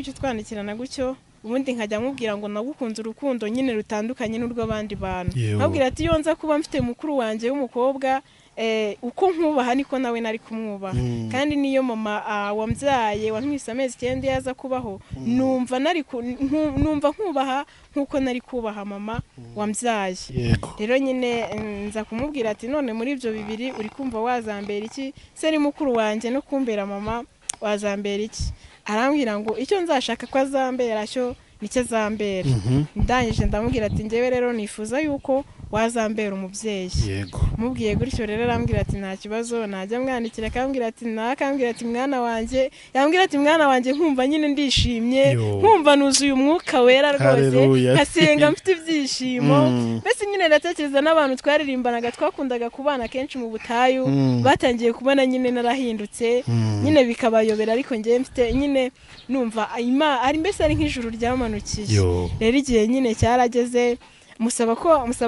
gutyo, ubundi nkajya mubwira ngo nagukunze urukundo nyine rutandukanye n'urw'abandi bantu. Nkabwira ati iyo nza kuba mfite mukuru wanjye w'umukobwa, uko nkubaha niko nawe nari kumwubaha, kandi niyo mama wambyaye wantwise amezi 9 yaza kubaho, numva numva nkubaha nkuko nari kubaha mama wambyaye. Rero nyine nza kumubwira ati none muri ibyo bibiri uri kumva wazambera iki? Se ni mukuru wanjye no kumbera mama wazambera iki? Arambwira ngo icyo nzashaka ko azambera cyo nicyo azambera. Ndangije ndamubwira ati njyewe rero nifuza yuko wazambera umubyeyi. Mubwiye gutyo rero arambwira ati nta kibazo, najya mwandikira akambwira ati nakambwira ati mwana wanjye, yambwira ati mwana wanjye, nkumva nyine ndishimye, nkumva nuzuye umwuka wera rwose, nkasenga mfite ibyishimo. Mbese nyine ndatekereza n'abantu twaririmbanaga twakundaga kubana kenshi mu butayu, batangiye kubona nyine narahindutse, nyine bikabayobera, ariko njye mfite nyine numva ari mbese ari nk'ijuru ryamanukiye. Rero igihe nyine cyarageze musaba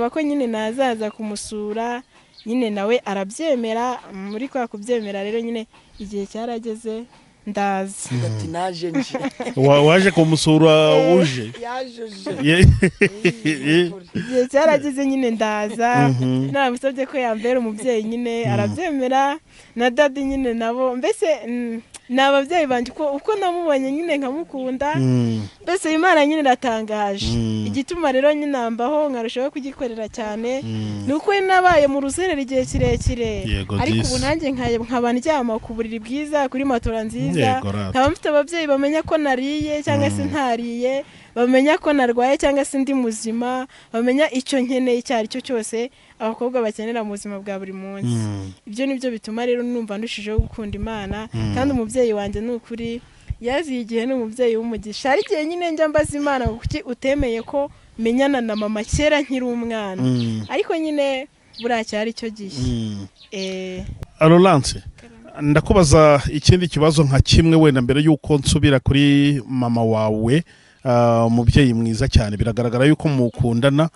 ko nyine nazaza kumusura, nyine nawe arabyemera. Muri kwa kubyemera rero nyine igihe cyarageze ndaza. Ati naje nje. Waje kumusura uje? Yaje. Igihe cyarageze nyine ndaza, naramusabye ko yambera umubyeyi nyine arabyemera, na dadi nyine nabo mbese ni ababyeyi banjye uko namubonye nyine nkamukunda. Mbese Imana nyine iratangaje. Igituma rero nyine nambaho nkarushaho kugikorera cyane ni uko nabaye mu ruzerero igihe kirekire, ariko ubu nanjye nkaba ndyama ku buriri bwiza, kuri matora nziza, nkaba mfite ababyeyi bamenya ko nariye cyangwa se ntariye, bamenya ko narwaye cyangwa se ndi muzima, bamenya icyo nkeneye icyo ari cyo cyose abakobwa bakenera mu buzima bwa buri munsi. Ibyo nibyo bituma rero numva ndushijeho gukunda Imana. Kandi umubyeyi wanjye ni ukuri yaziye igihe, ni umubyeyi w'umugisha. Hari igihe nyine njya mbaza Imana kuki utemeye ko menyana na mama kera nkiri umwana, ariko nyine buriya cyari cyo gihe. Laurence, ndakubaza ikindi kibazo nka kimwe wenda mbere yuko nsubira kuri mama wawe, umubyeyi mwiza cyane, biragaragara yuko mukundana.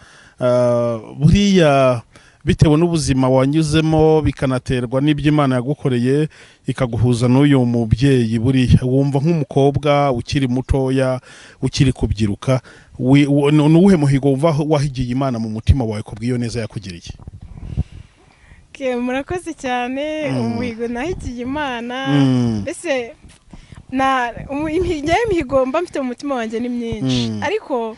Buriya bitewe n'ubuzima wanyuzemo bikanaterwa n'ibyo Imana yagukoreye ikaguhuza n'uyu mubyeyi, buriya wumva nk'umukobwa ukiri mutoya ukiri kubyiruka, nuwuhe muhigo wumva wahigiye Imana mu mutima wawe kubw'iyo neza yakugiriye? Murakoze cyane. Umuhigo nahigiye Imana mbese Na imihigo mba mfite mu mutima wanjye ni myinshi, ariko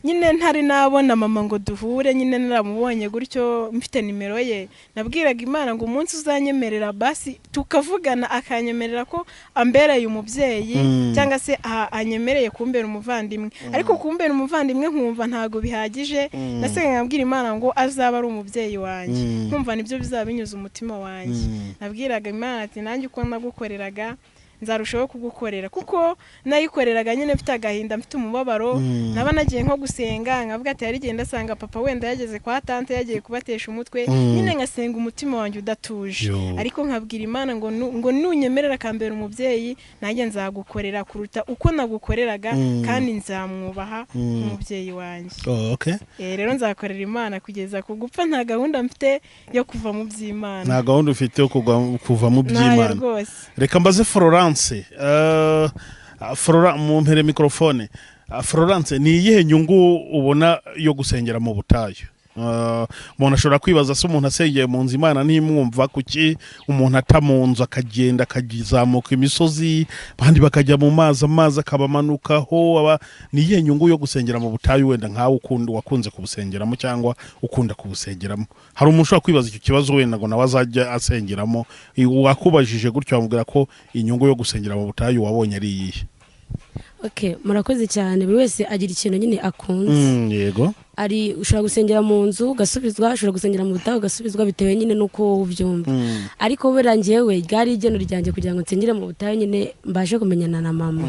nyine ntari nabona mama ngo duhure, nyine naramubonye gutyo mfite nimero ye, nabwiraga Imana ngo umunsi uzanyemerera basi tukavugana, akanyemerera ko ambereye umubyeyi cyangwa se anyemereye kumbera umuvandimwe, ariko kumbera umuvandimwe nkumva ntago bihagije. Nasenga nkabwira Imana ngo azaba ari umubyeyi wanjye, nkumva nibyo bizaba binyuze umutima wanjye. Nabwiraga Imana ati nanjye uko nagukoreraga nzarushaho kugukorera, kuko nayikoreraga nyine mfite agahinda, mfite umubabaro. Naba nagiye nko gusenga nkavuga ati hari igihe ndasanga papa wenda yageze kwa tante yagiye kubatesha umutwe, nyine ngasenga umutima wanjye udatuje, ariko nkabwira Imana ngo nunyemerera akambera umubyeyi nanjye nzagukorera kuruta uko nagukoreraga, kandi nzamwubaha nk'umubyeyi wanjye. Rero nzakorera Imana kugeza ku gupfa, nta gahunda mfite yo kuva mu by'Imana. Nta gahunda ufite yo kuva mu by'Imana. Reka mbaze Florence, Flora mumpere microphone. Florence, ni iyihe nyungu ubona yo gusengera mu butayu? Umuntu ashobora kwibaza se umuntu asengeye mu nzu Imana ntimwumva, kuki umuntu ata mu nzu akagenda akazamuka imisozi, abandi bakajya mu mazi, amazi akabamanukaho? Ni iyihe nyungu yo gusengera mu butayu wenda nkawe wakunze kubusengeramo cyangwa ukunda kubusengeramo? Hari umuntu ushobora kwibaza icyo kibazo wenda ngo nawe azajya asengeramo, wakubajije gutyo wamubwira ko inyungu yo gusengera mu butayu wabonye ari iyihe? Okay, murakoze cyane. Buri wese agira ikintu nyine akunze. Yego. Ari ushobora gusengera mu nzu ugasubizwa, ushobora gusengera mu butayu ugasubizwa, bitewe nyine nuko ubyumva. Ariko burangiye we ryari igeno ryanjye kugira ngo nsengere mu butayu nyine mbashe kumenyana na mama.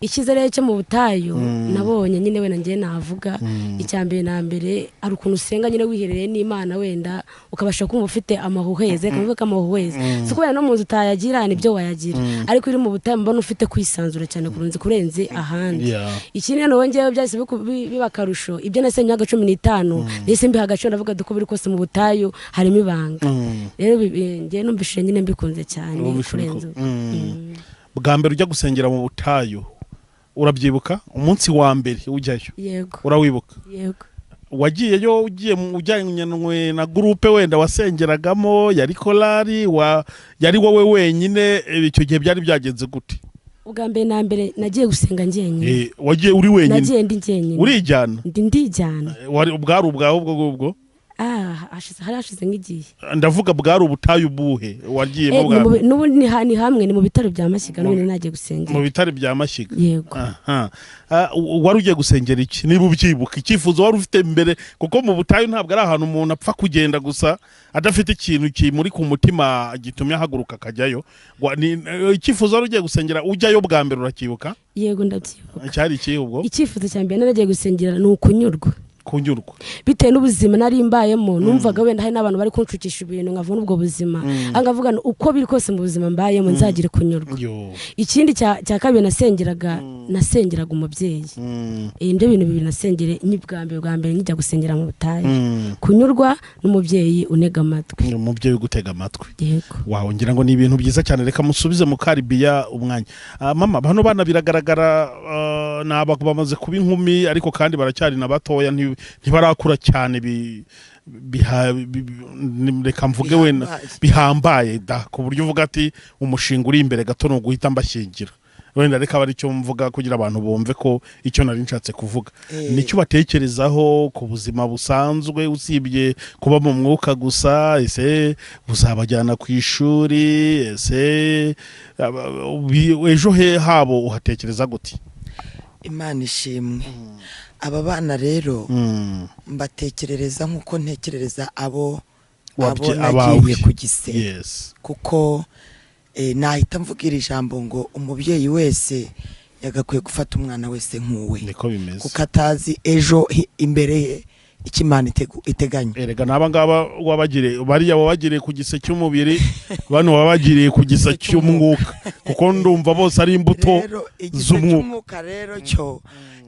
Icyizere cyo mu butayu nabonye nyine we nanjye navuga icyambere na mbere ari ukuntu usenga nyine wiherereye n'Imana, wenda ukabasha kumva ufite amahuheze, kavuga amahuheze. So kubera no mu nzu utayagira nibyo wayagira, ariko uri mu butayu mbona ufite kwisanzura cyane kurunze kurenze ahandi. Ikindi noneho ngewe byahise biba karusho, ibyo nasenye 15 nese mbiha agaciro, ndavuga duko biri kose mu butayu harimo ibanga. Rero ngewe numvishije nyine mbikunze cyane kurenza. Bwa mbere ujya gusengera mu butayu urabyibuka umunsi wa mbere ujyayo? Yego. Urawibuka? Yego. Wagiyeyo ugiye ujyanywe na groupe wenda wasengeragamo, yari korali, yari wowe wenyine? Icyo gihe byari byagenze gute? Ubwa mbere na mbere nagiye gusenga njyenyine. Wagiye uri wenyine? Nagiye ndi njyenyine. Urijyana? Ndijyana. Wari ubwari ubwawe ubwo ngubwo? Hari hashize nk'igihe. Ndavuga bwari ubutayu buhe wagiyemo bwa mbere? N'ubundi ni hamwe, ni mu bitaro bya Mashyiga, n'ubundi nagiye gusengera. Mu bitaro bya Mashyiga. Yego. Wari ugiye gusengera iki niba ubyibuka? Icyifuzo wari ufite mbere, kuko mu butayu ntabwo ari ahantu umuntu apfa kugenda gusa adafite ikintu kimuri ku mutima gitumye ahaguruka akajyayo. Icyifuzo wari ugiye gusengera ujyayo bwa mbere urakibuka? Yego ndabyibuka. Cyari iki ubwo? Icyifuzo cya mbere naragiye gusengera ni ukunyurwa. Kunyurwa bitewe n'ubuzima nari mbayemo, numvaga wenda hari n'abantu bari kunshukisha ibintu nkavuna ubwo buzima, angavuga uko biri kose mu buzima mbayemo nzagire kunyurwa. Ikindi cya kabiri nasengeraga umubyeyi. Ibyo bintu bibiri nasengere bwa mbere njya gusengera mu butayu, kunyurwa n'umubyeyi unega amatwi. Umubyeyi ugutega amatwi. Yego. Wawe ngira ngo ni ibintu byiza cyane. Reka musubize mu Karibiya umwanya. Mama, bano bana biragaragara naba bamaze kuba inkumi, ariko kandi baracyari na batoya, ntibarakura cyane reka mvuge wenda bihambaye da, ku buryo uvuga ati umushinga uri imbere gato ni uguhita mbashyingira. Wenda reka bari cyo mvuga kugira abantu bumve ko icyo nari nshatse kuvuga. Nicyo batekerezaho ku buzima busanzwe usibye kuba mu mwuka gusa? Ese buzabajyana ku ishuri? Ese ejo he habo uhatekereza gute? Imana ishimwe. Aba bana rero mbatekerereza nkuko ntekerereza abo nagiye ku gise. Kuko nahita mvugira ijambo ngo umubyeyi wese yagakwiye gufata umwana wese nkuwe, kuko atazi ejo imbere ye icyo Imana iteganya. Erega naba ngaba wabagire bariya wabagiriye ku gise cy'umubiri, bano wabagiriye ku gise cy'umwuka, kuko ndumva bose ari imbuto z'umwuka. Rero cyo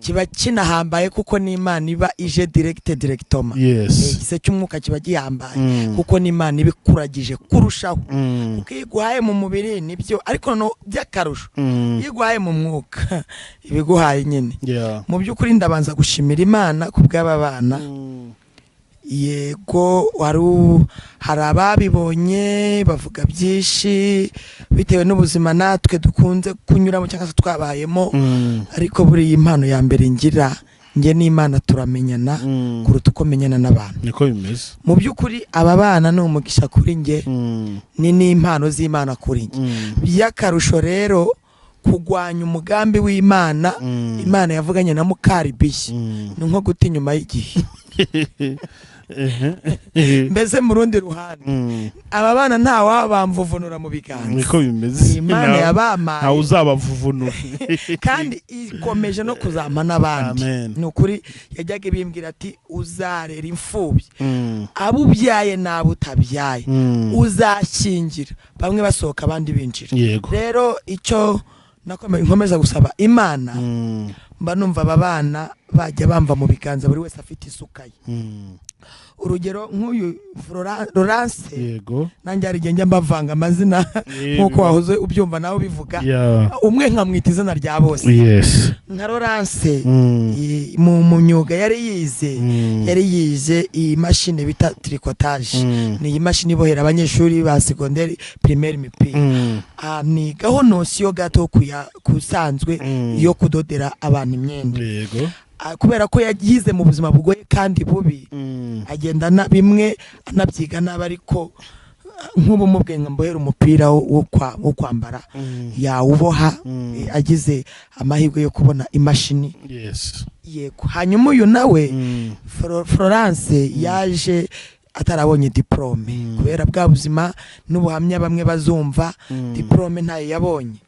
kiba kinahambaye kuko n'Imana iba ije directoma. Igise cy'umwuka kiba gihambaye kuko n'Imana ibikuragije kurushaho. Kuko iyo iguhaye mu mubiri nibyo, ariko no by'akarusho iyo iguhaye mu mwuka ibiguhaye nyine. Mu by'ukuri ndabanza gushimira Imana ku bw'aba bana. Yego, hari ababibonye bavuga byinshi bitewe n'ubuzima natwe dukunze kunyuramo cyangwa se twabayemo, ariko buriya impano ya mbere ngira njye n'Imana turamenyana kuruta uko menyana n'abantu. Niko bimeze. Mu by'ukuri aba bana ni umugisha kuri njye, ni n'impano z'Imana kuri njye. By'akarusho rero kugwanya umugambi w'Imana, Imana yavuganye na Mukaribiye, ni nko guta inyuma y'igihe. Mbese mu rundi ruhande aba bana nta wabamvuvunura mu biganza. Niko bimeze. Imana yabamaye, ntawe uzabavuvunura, kandi ikomeje no kuzampa n'abandi. Ni ukuri yajyaga ibimbwira ati uzarera imfubyi, abo ubyaye n'abo utabyaye, uzashyingira bamwe basohoka abandi binjira. Rero icyo nkomeza gusaba Imana, mba numva aba bana bajya bamva mu biganza, buri wese afite isuka ye. Urugero nk'uyu Laurence, yego, nanjye hari igihe njya mbavanga amazina nk'uko wahoze ubyumva nawe ubivuga, umwe nkamwita izina rya bose. Nka Laurence mu myuga yari yize, yari yize iyi mashini bita tricotage. Ni iyi mashini ibohera abanyeshuri ba secondaire primaire imipira. Nigaho nosiyo gato kusanzwe yo kudodera abantu imyenda. Yego. Kubera ko yagize mu buzima bugoye kandi bubi, agenda na bimwe anabyiga nabi, ariko nk'ubu mubwe mbohera umupira wo kwambara yawuboha, agize amahirwe yo kubona imashini. Yego. Hanyuma uyu nawe Florence yaje atarabonye diplome kubera bwa buzima n'ubuhamya bamwe bazumva, diplome ntayo yabonye.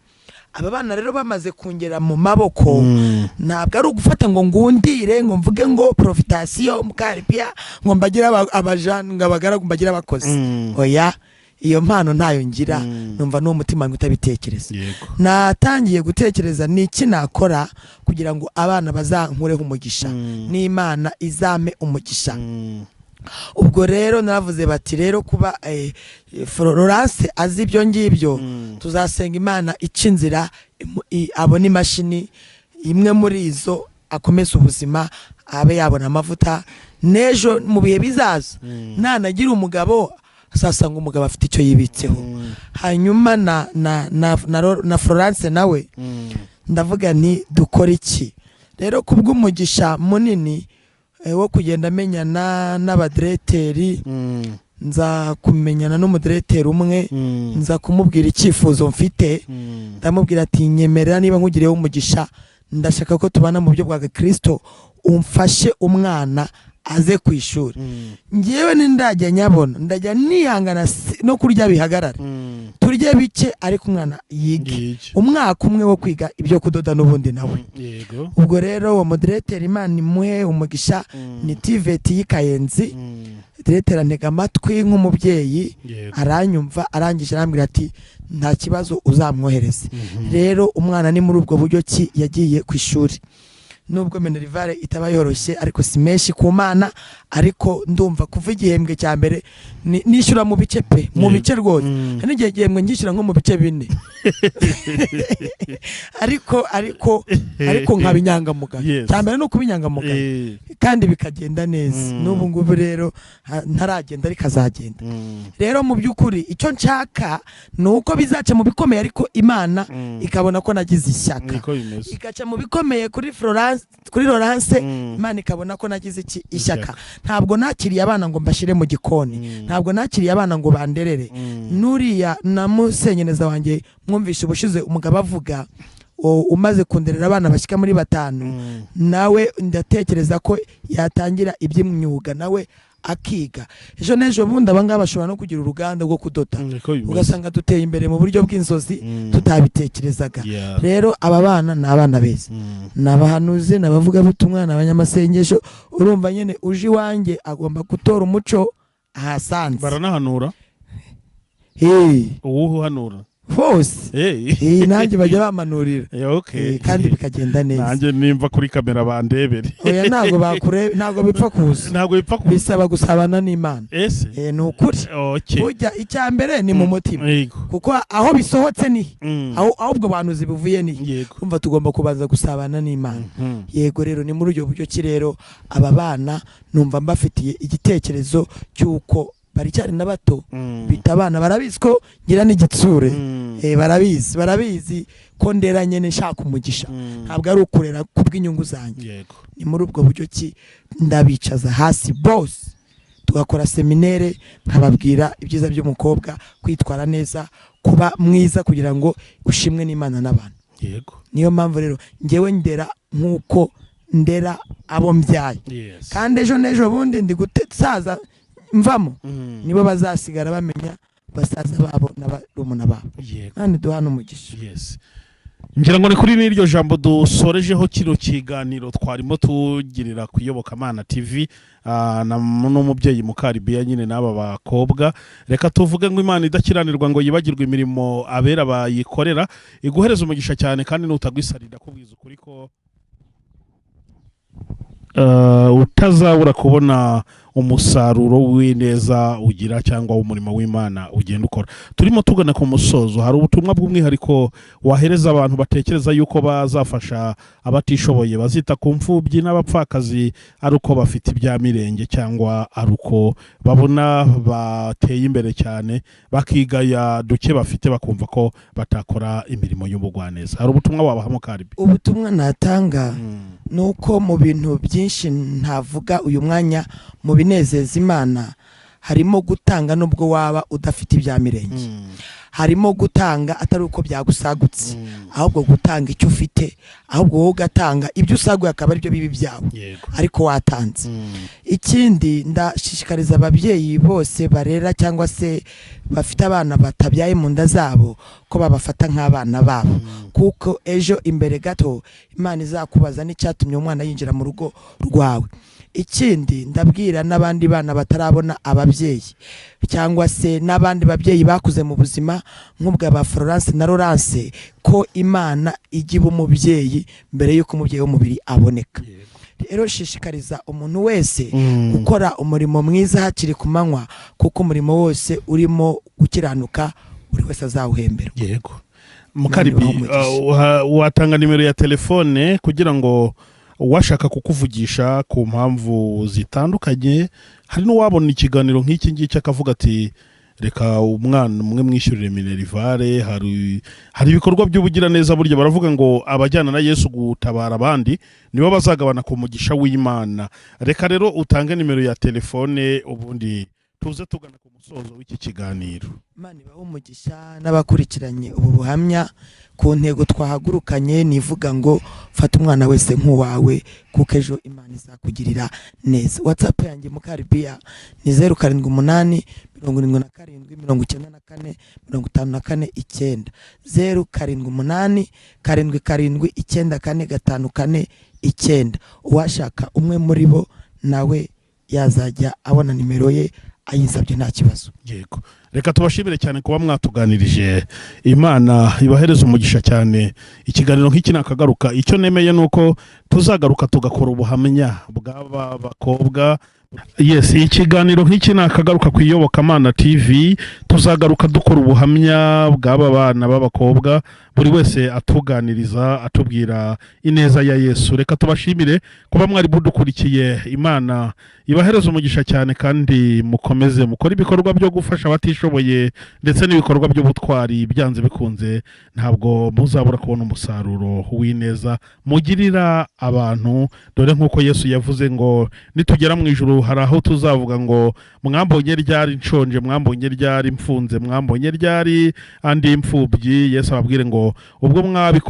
Aba bana rero bamaze kungera mu maboko, ntabwo ari ugufata ngo ngundire ngo mvuge ngo profitation Mukaribia ngo mbagira abajana ngo abagaragu mbagira abakozi. Oya, iyo mpano ntayo ngira, numva n'uwo mutima ngo utabitekereza. Natangiye gutekereza niki nakora kugira ngo abana bazankureho umugisha, n'Imana izame umugisha. Ubwo rero naravuze bati rero kuba Florence azi ibyo ngibyo, tuzasenga Imana ica inzira abone imashini imwe muri izo, akomeze ubuzima, abe yabona amavuta n'ejo mu bihe bizaza nanagira umugabo asasanga umugabo afite icyo yibitseho. Hanyuma na Florence nawe ndavuga nti dukora iki rero kubw'umugisha munini wo kugenda menyana n'abadireteri, nza kumenyana n'umudireteri umwe, nza kumubwira icyifuzo mfite, ndamubwira ati nyemerera niba nkugiriyeho umugisha, ndashaka ko tubana mu buryo bwa Kristo, umfashe umwana aze ku ishuri. Ngewe ndajya nyabona, ndajya nihangana no kurya bihagarara, turye bike ariko umwana yige umwaka umwe wo kwiga ibyo kudoda n'ubundi nawe. Ubwo rero uwo mudireteri Imana imuhe umugisha, ni TVET y'Ikayenzi. Direteri antega amatwi nk'umubyeyi, aranyumva, arangije arambwira ati nta kibazo uzamwohereze. Rero umwana ni muri ubwo buryo ki yagiye ku ishuri. Nubwo minerivare itaba yoroshye ariko si menshi ku Mana, ariko ndumva kuva igihembwe cya mbere nishyura mu bice pe, mu bice rwose. Hari n'igihe igihembwe ngishyura nko mu bice 4. Ariko nkaba inyangamugayo. Cya mbere ni ukuba inyangamugayo kandi bikagenda neza. N'ubu ngubu rero ntaragenda ariko azagenda. Rero mu by'ukuri icyo nshaka ni uko bizaca mu bikomeye, ariko Imana ikabona ko nagize ishyaka, igaca mu bikomeye kuri Florence, kuri Laurence, Imana ikabona ko nagize iki ishyaka. Ntabwo nakiriye abana ngo mbashire mu gikoni, ntabwo nakiriye abana ngo banderere. Nuriya na musenyeneza wanjye mwumvishe ubushize umugabo avuga umaze kunderera abana bashyika muri 5, nawe ndatekereza ko yatangira iby'imyuga nawe akiga. Ejo n'ejo bundi abangaba bashobora no kugira uruganda rwo kudoda, ugasanga duteye imbere mu buryo bw'inzozi tutabitekerezaga. Rero aba bana ni abana beza, ni abahanuzi, ni abavugabutumwa, ni abanyamasengesho. Urumva nyine uje iwanjye agomba gutora umuco ahasanze. Baranahanura? Uwuhanura? Bose. Nanjye bajya bamanurira. Kandi bikagenda neza. Nanjye nimva kuri kamera bandebere. Oya, ntabwo bakurebe, ntabwo bipfa kuza. Ntabwo bipfa kuza. Bisaba gusabana n'Imana. Ese? Ni ukuri. Burya icya mbere ni mu mutima. Kuko aho bisohotse ni aho ubwo banuzi buvuye ni. Kumva tugomba kubanza gusabana n'Imana. Yego rero ni muri ubwo buryo ki rero aba bana numva mbafitiye igitekerezo cy'uko baricyari na bato bita abana, barabizi ko ngira n'igitsure. Barabizi ko ndera nyene nshaka umugisha, ntabwo ari ukurera kubw'inyungu zanjye. Ni muri ubwo buryo ki ndabicaza hasi bose tugakora seminere, nkababwira ibyiza by'umukobwa, kwitwara neza, kuba mwiza kugira ngo ushimwe n'Imana n'abantu. Yego. Niyo mpamvu rero ngewe ndera nkuko ndera abo mbyaye. Kandi ejo n'ejo bundi ndi gusaza mvamo, nibo bazasigara bamenya basaza babo n'abarumuna babo. Kandi duhana umugisha. Yes. Ngira ngo ni kuri n'iryo jambo dusorejeho kino kiganiro twarimo tugirira ku Iyobokamana TV n'umubyeyi Mukaribiya nyine n'aba bakobwa. Reka tuvuge ngo Imana idakiranirwa ngo yibagirwe imirimo abera bayikorera, iguhereza umugisha cyane, kandi nutagwisarira kubwiza ukuri ko utazabura kubona umusaruro w'ineza ugira cyangwa w'umurimo w'Imana ugenda ukora. Turimo tugana ku musozo, hari ubutumwa bw'umwihariko wahereza abantu batekereza yuko bazafasha abatishoboye, bazita ku mfubyi n'abapfakazi ari uko bafite ibya mirenge cyangwa ari uko babona bateye imbere cyane, bakigaya duke bafite bakumva ko batakora imirimo y'ubugwaneza. Hari ubutumwa wabaha Mukaribi? Ubutumwa natanga nuko mu bintu byinshi ntavuga uyu mwanya, mu binezeza Imana harimo gutanga nubwo waba udafite ibya mirenge. Harimo gutanga atari uko byagusagutse, ahubwo gutanga icyo ufite, ahubwo wowe ugatanga ibyo usaguye akaba aribyo bibi byawe, ariko watanze. Ikindi ndashishikariza ababyeyi bose barera cyangwa se bafite abana batabyaye mu nda zabo ko babafata nk'abana babo, kuko ejo imbere gato Imana izakubaza n'icyatumye umwana yinjira mu rugo rwawe. Ikindi ndabwira n'abandi bana batarabona ababyeyi cyangwa se n'abandi babyeyi bakuze mu buzima nk'ubwa ba Florence na Laurence, ko Imana ijya iba umubyeyi mbere y'uko umubyeyi w'umubiri aboneka. Rero shishikariza umuntu wese gukora umurimo mwiza hakiri ku manywa, kuko umurimo wose urimo gukiranuka buri wese azawuhemberwa. Yego. Mukaribi, watanga nimero ya telefone kugira ngo uwashaka kukuvugisha ku mpamvu zitandukanye, hari n'uwabona ikiganiro nk'iki ngiki akavuga ati reka umwana umwe mwishyurire minerivare, hari ibikorwa by'ubugiraneza. Burya baravuga ngo abajyana na Yesu gutabara abandi nibo bazagabana ku mugisha w'Imana. Reka rero utange nimero ya telefone ubundi tuze tugana ku musozo w'iki kiganiro. Imana ibahe umugisha n'abakurikiranye ubu buhamya ku ntego twahagurukanye, nivuga ngo fata umwana wese nk'uwawe kuko ejo Imana izakugirira neza. WhatsApp yanjye Mukaribiya ni 078 77 94 54 9, 078 77 94 54 9. Uwashaka umwe muri bo nawe yazajya abona nimero ye ayinsabye nta kibazo. Yego. Reka tubashimire cyane kuba mwatuganirije. Imana ibahereza umugisha cyane. Ikiganiro nk'iki nakagaruka. Icyo nemeye nuko tuzagaruka tugakora ubuhamya bw'aba bakobwa. Yes, ikiganiro nk'iki nakagaruka ku Iyobokamana TV, tuzagaruka dukora ubuhamya bw'aba bana b'abakobwa, buri wese atuganiriza atubwira ineza ya Yesu. Reka tubashimire kuba mwari budukurikiye. Imana ibahereza umugisha cyane, kandi mukomeze mukora ibikorwa byo gufasha abatishoboye ndetse n'ibikorwa by'ubutwari. Byanze bikunze ntabwo muzabura kubona umusaruro w'ineza mugirira abantu, dore nk'uko Yesu yavuze ngo nitugera mu ijuru hari aho tuzavuga ngo mwambonye ryari nshonje, mwambonye ryari mfunze, mwambonye ryari andi imfubyi. Yesu ababwire ngo ubwo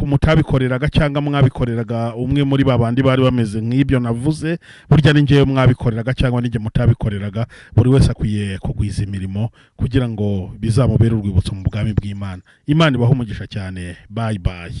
mutabikoreraga cyangwa mwabikoreraga umwe muri babandi bari bameze nk'ibyo navuze, burya ni njyewe mwabikoreraga cyangwa nijye mutabikoreraga. Buri wese akwiye kugwiza imirimo kugira ngo bizamubere urwibutso mu bwami bw'Imana. Imana ibahe umugisha cyane. Bye bye.